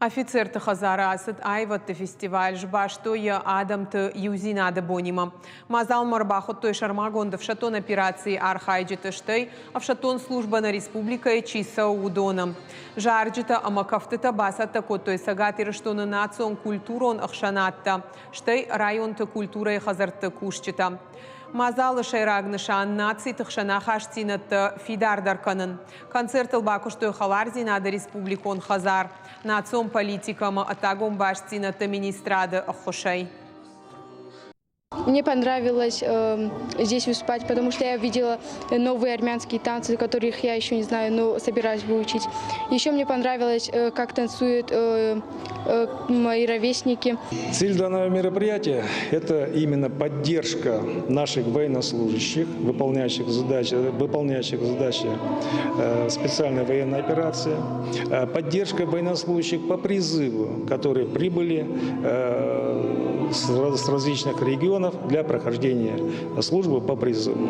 Офицерты хӕдзары ацыд аивӕдты фестиваль, сбастой йӕ адӕмты иудзинады бонимӕ. Мадзалмӕ ӕрбахуыдтой сӕрмагонд ӕфсӕддон операцийы архайджыты, стӕй ӕфсӕддон службӕ нӕ республикӕйы чи цӕуы, уыдоны. Зарджытӕ ӕмӕ кӕфтытӕ бацӕттӕ кодтой Цӕгат Ирыстоны национ-культурон ӕхсӕнадтӕ, стӕй районты культурӕйы хӕдзӕртты кусджытӕ. Мадзалы сӕйраг нысан нациты хсӕн ахастдзинӕдтӕ фидардӕр кӕнын. Концертыл бакуыстой Хӕлардзинады республикон хӕдзар, национ политикӕ ӕмӕ ӕддагон бастдзинӕдты министрады ӕххуысӕй. Мне понравилось здесь выступать, потому что я видела новые армянские танцы, которых я еще не знаю, но собираюсь выучить. Еще мне понравилось, как танцуют мои ровесники. Цель данного мероприятия – это именно поддержка наших военнослужащих, выполняющих задачи специальной военной операции, поддержка военнослужащих по призыву, которые прибыли с различных регионов для прохождения службы по призыву.